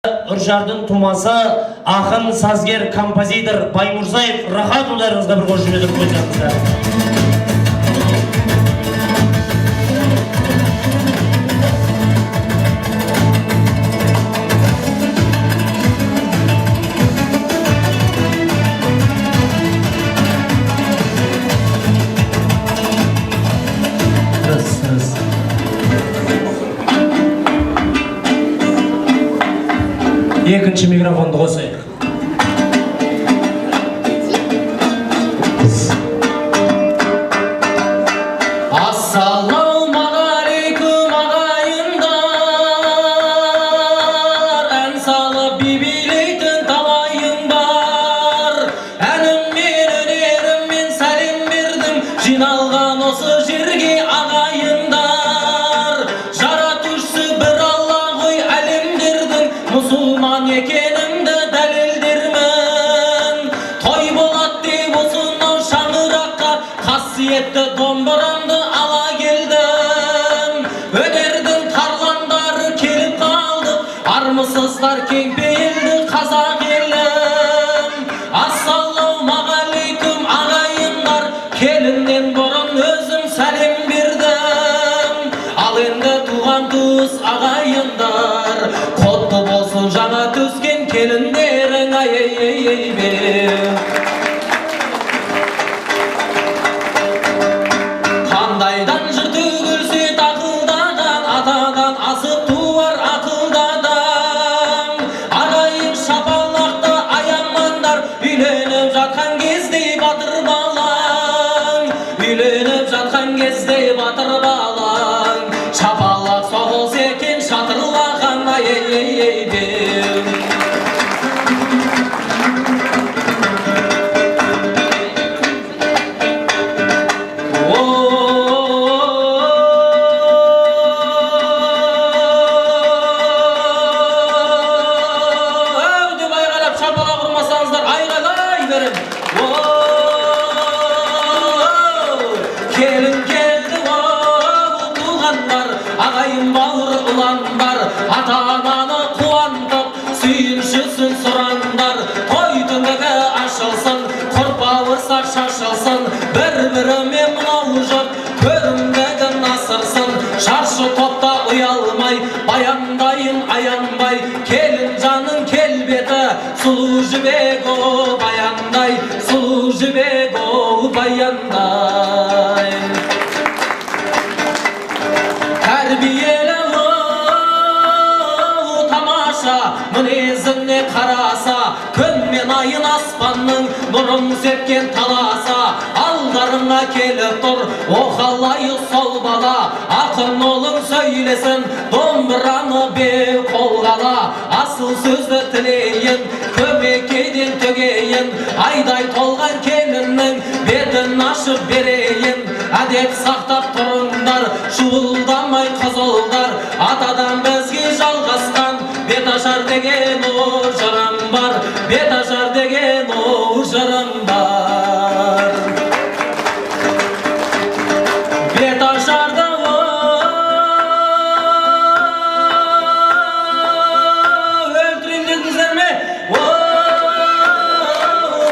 Үржардың тумасы, ақын, сазгер, композитор Баймұрзаев Рахат ұлдарыңызға бір қошемет ұрып қойсаңыздар. Рас, рас. Екінші микрофонды қосайық. Ассалаумағалейкум, ағайындар! Ән салып би билейтін талайың бар. Әніммен, өнеріммен сәлем бердім жиналған осы жерге, ағайындар. Жаратушысы бір Алла ғой әлемдердің, мұсылман екенімді дәлелдермін. Той болады деп осынау шаңыраққа қасиетті домбырамды ала келдім. Өнердің тарландары келіп қалдық, армысыздар, кеңпейілді қазақ елім! Ассалаумағалейкум, ағайындар! Келіннен бұрын өзім сәлем бердім. Ал енді, туған туыс ағайындар, құтты болсын жаңа түскен келіндерің, ай ей ей ей бе. Қандайдан жыр төгілсе тақылдаған, атадан асып туар ақылды адам. Ағайын, шапалақты аямаңдар, үйленіп жатқан кезде батыр балаң, үйленіп жатқан кезде батыр балаң, шапалақ соғылса екен шатырлаған, ай ей ей ей бе. Оу деп айғайлап шапалақ ұрмасаңыздар, айғайлай берем. Келін келді, оу, туғандар, ағайын, бауыр, ұлан бар. Ата ананы қуантып, сүйіншісін сұраңдар. Той түндігі ашылсын, құрт бауырсақ шашылсын, бір бірімен мынау жұрт көрімдігін асырсын. Шаршы топта ұялмай баяндайын аянбай, келін жаның келбеті сұлу жібек, о, баяндай, сұлу жібек, о, баяндай. Тәрбиелі, оу, тамаша, мінезіне қараса, күн мен айын, аспанның нұрын сепкен таласа. Алдарыңа келіп тұр, оқалайы сол бала. Ақын ұлың сөйлесін, домбыраны беу қолға ала. Асыл сөзді тілейін, көмекейден төгейін, айдай толған келіннің бетін ашып берейін. Әдеп сақтап тұрыңдар, шуылдамай, қызылдар. Атадан бізге жалғасқан беташар деген, о, жырым бар, беташар деген, о, жырым бар. Беташарды өлтірейін дедіңіздер ме? О,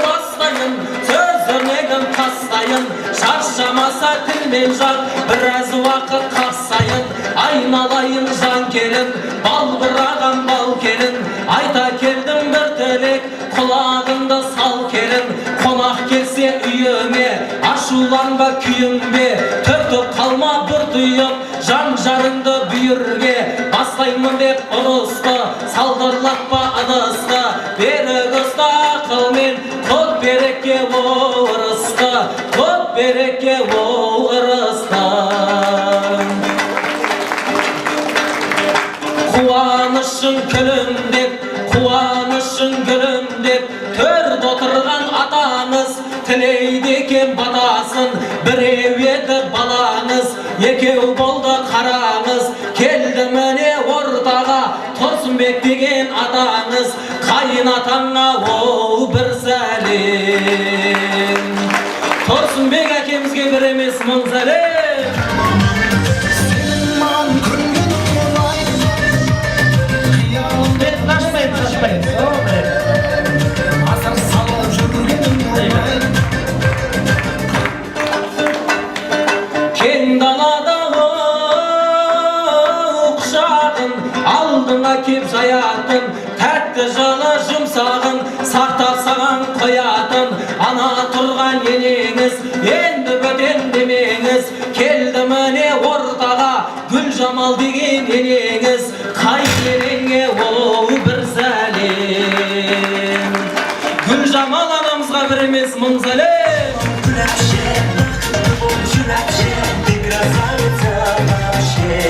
бастайын, сөз өрнегін тастайын, шаршамаса тіл мен жақ, біраз уақыт қақсайын. Айналайын жан келін, балбыраған бал келін, айта келдім бір тілек, құлағыңды сал, келін. Қонақ келсе үйіңе, ашуланба, күйінбе, түртіп қалма бір түйіп жан жарыңды бүйірге. Бастаймын деп ұрысты, салдырлатпа ыдысты, берік ұста ақылмен, құт береке ырысты, құт береке ырысты. Қуанышың күлімдеп, қуанышың күлімдеп, төрде отырған атаңыз тілейді екен батасын. Біреу еді балаңыз, екеу болды, қараңыз, келді міне ортаға Тұрсынбек деген атаңыз. Қайын атаңа, оу, бір сәлем! Тұрсынбек әкемізге бір емес, мың сәлем! Сенің маған күлгенің ұнайды, қиялым Бетін ашпаймыз. қоятын ана тұрған енеңіз, енді бөтен демеңіз. Келді міне ортаға Гүлжамал деген енеңіз, қай енеңе ол бір сәлем. Гүлжамал анамызға бір емес мың сәлем. Вообще, бақытты болып жүр әпше, ты красавица вообще.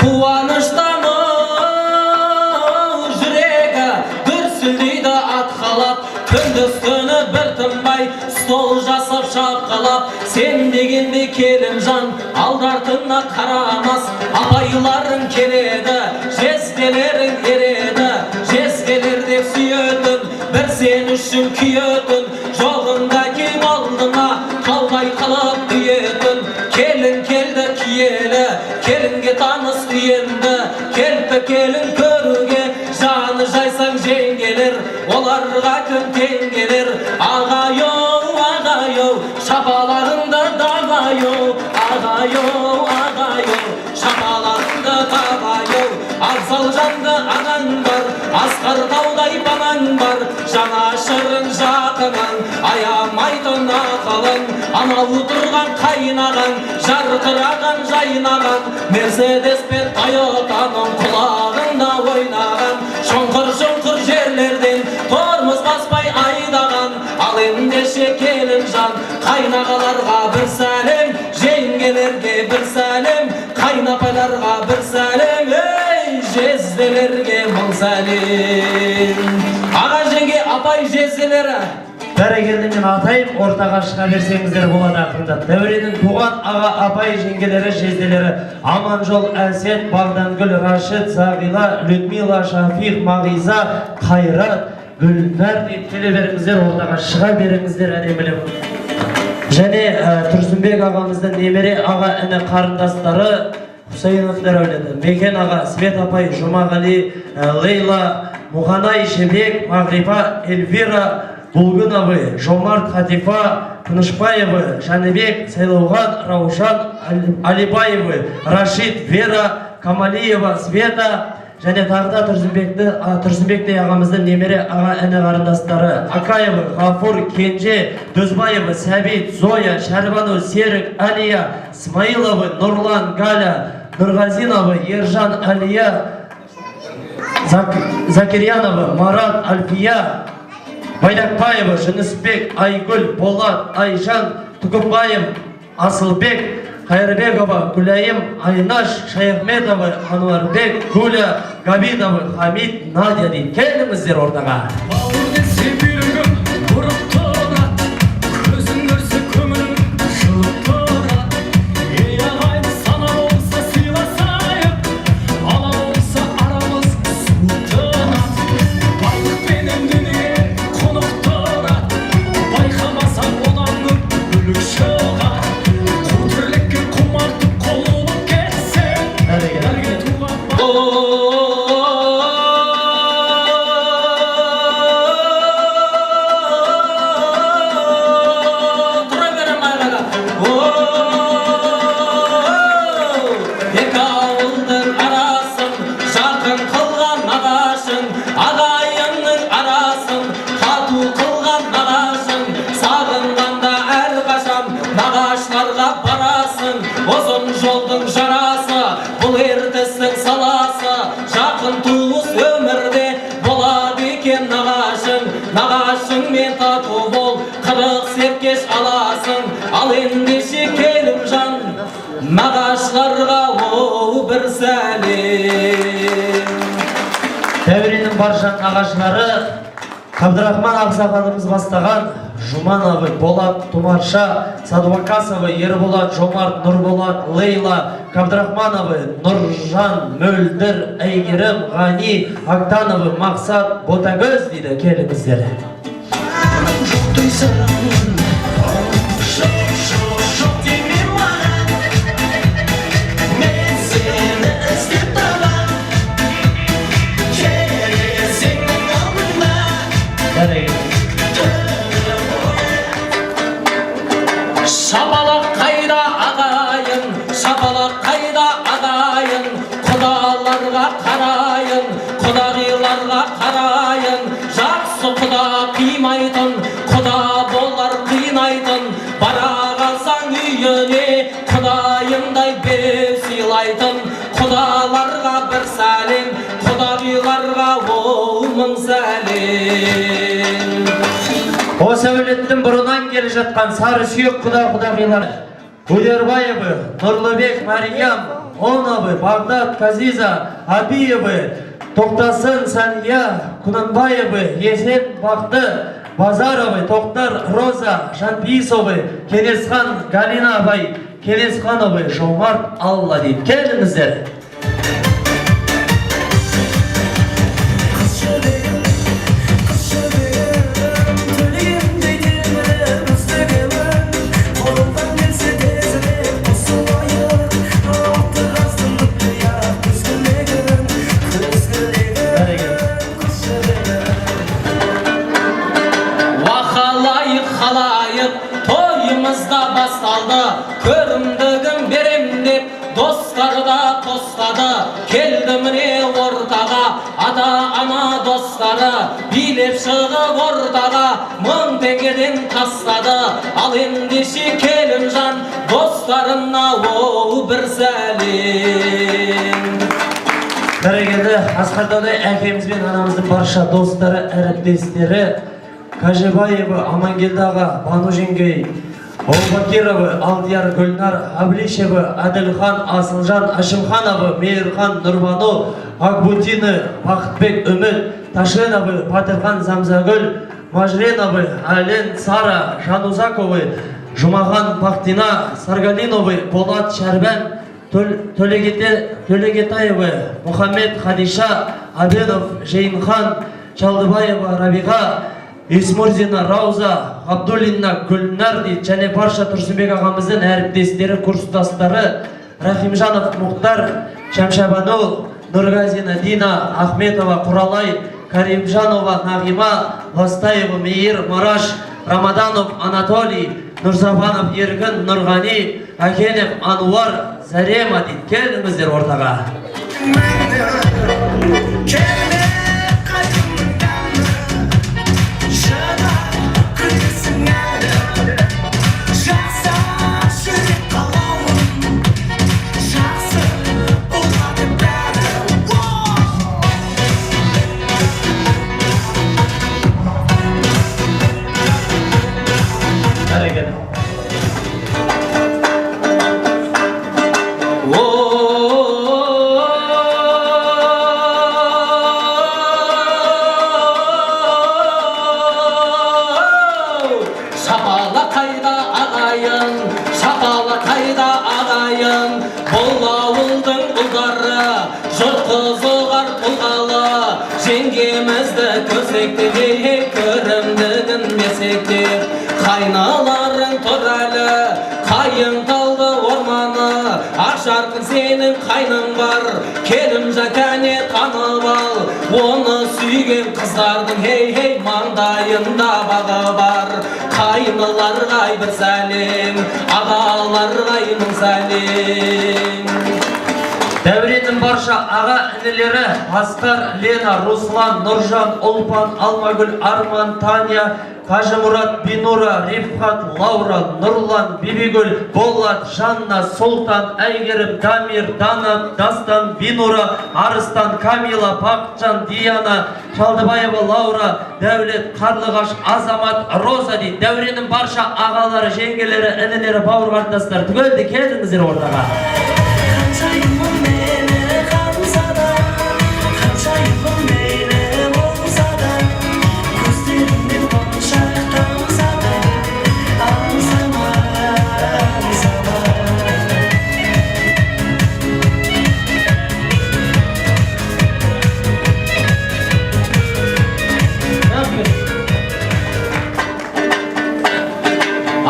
Қуаныштан жүрегі дүрсілдейді атқалап, күндіз түні бір тынбай стол жасап шапқалап. Сен дегенде келінжан алды артына қарамас, апайларың келеді, жезделерің ереді. Жезделер деп сүйетін, бір сен үшін күйетін, жоғында кем алдыңа таудай қылып түйетін. Келін келді киелі, келінге таныс үйенді, келді келін көруге жаны жайсаң жеңгелер, оларға кім тең келер? Ағай-оу, ағай-оу, шапалағыңды давай-оу, ағай-оу, ағай-оу, шапалағыңды давай-оу. Абзал жанды анаң бар, асқар таудай панаң бар, жанашырың жақының, аямайтын ақылың. Анау тұрған қайнаған, жарқыраған жайнаған, Мерседес пен Тойотаның құлағында ойнаған, шұңқыр-шұңқыр жерлерден тормоз баспай айдаған. Ал ендеше келінжан, қайнағаларға бір сәлем, жеңгелерге бір сәлем, қайнапайларға бір сәлем, ей, жезделерге мың сәлем. Аға, жеңге, апай, жезделері. Бәрекелді, мен атайым, ортаға шыға берсеңіздер болады ақырындап. Дәуреннің туған аға, апай, жеңгелері, жезделері Аманжол, Әсет, Бағдангүл, Рашид, Зағила, Людмила, Шафиқ, Мағиза, Қайрат, Гүлнар деп келе беріңіздер, ортаға шыға беріңіздер әдемілеп. Және Тұрсынбек ағамыздың немере аға іні қарындастары Хусейновтар әулеті, Мекен аға, Свет апай, Жұмағали, Лейла, Мұғанай, Жібек, Мағрипа, Эльвира, Булгыновы, Жомарт, Хатифа, Тынышбаевы, Жәнібек, Сайлауған, Раушан, Алибаевы, Рашид, Вера, Камалиева, Света, және тағы да Тұрсынбектей ағамыздың немере аға іні қарындастары Акаевы, Ғафур, Кенже, Дүзбаевы, Сәбит, Зоя, Шәрбану, Серік, Алия, Смаиловы, Нұрлан, Галя, Нұрғазиновы, Ержан, Алия, Закирьяновы, Марат, Альфия, Байдакбаева, Жүнісбек, Айгүл, Болат, Айжан, Түкіпбаев, Асылбек, Қайырбекова, Гүлайым, Айнаш, Шаяхметова, Ануарбек, Гуля, Габитова, Хамид, Надя дейді. Келіңіздер ортаға. Бауыр десе бүйрегім бұрып тұрады, көзің көрсе көңілім жылып тұрады. Ей ағайын, сана болса сыйласайық, ала болса арамыз суып тынады. Байлықпенен дүние құнықтырады, байқамасаң одан көп бүлік шығады. Қу тірлікке құмартып қол болып кетсе, бірге туған Тұра берем айғайлап. Екі ауылдың арасын жақын қылған нағашың, ағайынның арасын тату қылған нағашың. Сағынғанда әрқашан нағашыларға барасың. Ұзын жолдың жарасы, бұл ертістің саласы, жақын туыс өмірде болады екен нағашың. Нағашыңмен тату бол, 40 серкеш аласың. Ал ендеше келінжан, нағашыларға оу бір сәлем. Дәуреннің барша нағашылары Қабдырахман ақсақалымыз бастаған Жұмановы, Болат, Тұмарша, Садуакасовы, Ерболат, Жомарт, Нұрболат, Лейла, Қабдырахмановы, Нұржан, Мөлдір, Әйгерім, Ғани, Актановы, Мақсат, Ботагөз дейді. Келіңіздер. Жоқ дейсің, жоқ, жоқ, жоқ деме маған, мен сені іздеп табам, терезеңнің алдында. Бәрекелді. Шапалақ қайда ағайын, шапалақ қайда ағайын, құдаларға сыймайтын, құда болар қинайтын, бара қалсаң үйіне құдайындай беу сыйлайтын. Құдаларға бір сәлем, құдағиларға ол мың сәлем. Осы әулеттің бұрыннан келе жатқан сары сүйек құда құдағилар Гудербаевы, Нұрлыбек, Мариям, Оновы, Бағдат, Казиза, Абиевы, Тоқтасын, Сания, Кунанбаевы, Есен, Бақты, Базаровы, Тоқтар, Роза, Жанпейісовы, Кенесхан, Галина апай, Кенесхановы, Жомарт, Алла дейді. Келіңіздер. Қыз жібегім, қыз жібегім, төлегендей телміріп іздегемін. Қолымнан келсе тезірек қосылайық. Алты қаздың ақ күзгілегін, күзгілегін, қыз жібегім. Уа халайық, халайық, тойымыз да басталды. Көрімдігін берем деп достар да тостады. Келді міне ортаға ата-ана достары, билеп шығып ортаға 1000 теңгеден тастады. Ал ендеше келінжан достарына о бір сәлем. Бәрекелді, Асқар таудай әкеміз бен анамыздың барша достары, әріптестері Кажыбаева, Амангелді аға, Бану жеңгей, Аубакирова, Алдияр, Гүлнар, Аблишева, Әділхан, Асылжан, Ашимханова, Мейірхан, Нұрбану, Акбутины, Бақытбек, Үміт, Ташеновы, Батырхан, Замзагүл, Мажреновы, Әлен, Сара, Жанузаковы, Жұмахан, Бақтина, Саргалиновы, Болат, Шәрбән, Төлегетаевы, Мұхаммед, Хадиша, Абенов, Жейінхан, Чалдыбаева, Рабиға, Исмурзина, Рауза, Абдуллина, Гүлнар дейді. Және барша Тұрсынбек ағамыздың әріптестері, курстастары Рахимжанов Мұхтар, Шәмшабану, Нұрғазина Дина, Ахметова Құралай, Каримжанова Нағима, Ластаева Мейір, Мараш, Рамаданов Анатолий, Нұрзабанов Еркін, Нұрғани, Әкенов Ануар, Зарема дейді. Келіңіздер ортаға. Келме қайғымның дәмі, шыдап күлесің әлі. Жақсы жүрек қалауым, жақсы болады бәрі. Уоу! Бәрекелді. Шапала қайда ағайын, шапала қайда ағайын, бұл ауылдың ұлдары, жұрт қызығар тұлғалы, жеңгемізді көрсек те, ей, көрімдігін берсек те, қайналарың тұр әлі, қайың талды орманы, ақ жарқын сенің қайның бар, келінжан, кәне танып ал, оны сүйген қыздардың, хей, хей, маңдайында бағы бар. Қайныларға бір сәлем, ағаларға мың сәлем. Дәуреннің барша аға інілері Асқар, Лена, Руслан, Нұржан, Ұлпан, Алмагүл, Арман, Таня, Қажымұрат, Бинура, Рифхат, Лаура, Нұрлан, Бибігүл, Болат, Жанна, Сұлтан, Әйгерім, Дамир, Дана, Дастан, Бинура, Арыстан, Камила, Бақытжан, Диана, Шалдыбаева, Лаура, Дәулет, Қарлығаш, Азамат, Роза дейді. Дәуреннің барша ағалары, жеңгелері, інілері, бауыр қарындастары түгелді, келдіңіздер ортаға. Ханшайымым мені ханзада, ханшайымым мейлі болса да, көздеріңнен моншақ тамса да, аңсама, аңсама. Рахмет.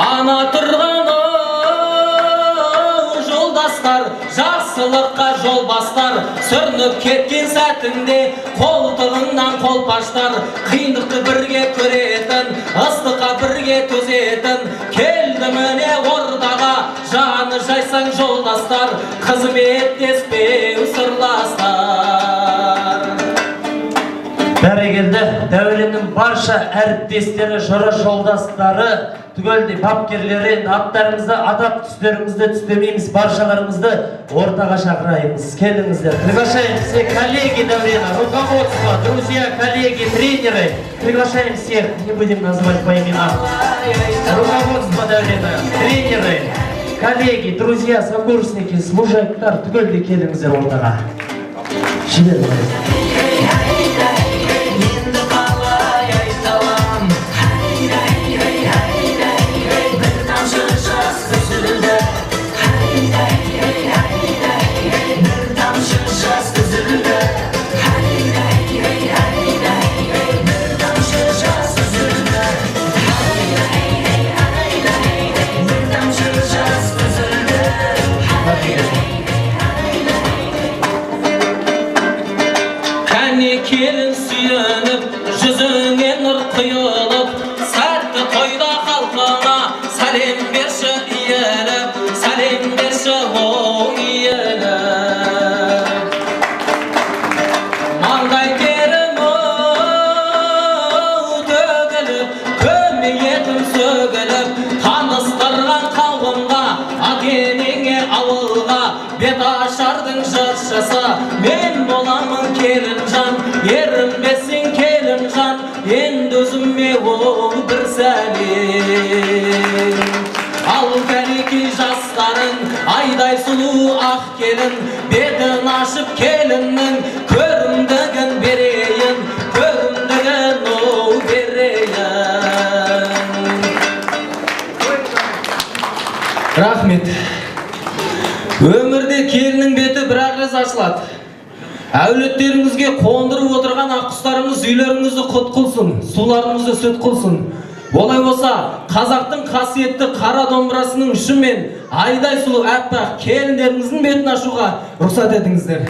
Ана тұрған оу, жолдастар, жақсылыққа жол бастар, сүрініп кеткен сәтінде қолтығыңнан қолпаштар, қиындықты бірге көретін, ыстыққа бірге төзетін, келді міне ортаға жаны жайсаң жолдастар, қызметтеспеу сырластар. Бәрекелді, Дәуреннің барша әріптестері, жора жолдастары, түгелдей бапкерлері, енді аттарыңызды атап, түстеріңізді түстемейміз, баршаларыңызды ортаға шақыраймыз. Келіңіздер. Приглашаем все коллеги Дәурена, руководство, друзья, коллеги, тренеры. Приглашаем всех, не будем называть по именам. Руководство Дәурена, тренеры, коллеги, друзья, сокурсники, служактар, түгелдей келіңіздер ортаға. Жібер. Енді қалай айталам? Бір тамшы жас үзілді, бір тамшы жас үзілді, бір тамшы жас үзілді, бір тамшы жас үзілді. Кәне, келін, сүйеніп, жүзіңе нұр құйылып, сәтті тойда халқыңа сәлем берші иіліп, сәлем берші, оу, иіліп. Маңдай терім, оу, төгіліп, көмей етім сөгіліп, таныстырған қауымға, ата енеңе, ауылға бет ашардың жыршысы мен боламын. Келінжан, ерінбесең, келінжан, енді өзіме, оу, бір сәлем. Ал кәнекей, жастарың айдай сұлу ақ келін, бетін ашып келіннің көрімдігін берейін, көрімдігін, оу, берейін. Рахмет. Өмірде келіннің беті бір ақ рет ашылады. Әулеттеріңізге қондырып отырған ақ құстарыңыз үйлеріңізді құт қылсын, суларыңызды сүт қылсын. Олай болса, қазақтың қасиетті қара домбырасының ұшымен айдай сұлу аппақ келіндеріңіздің бетін ашуға рұқсат етіңіздер.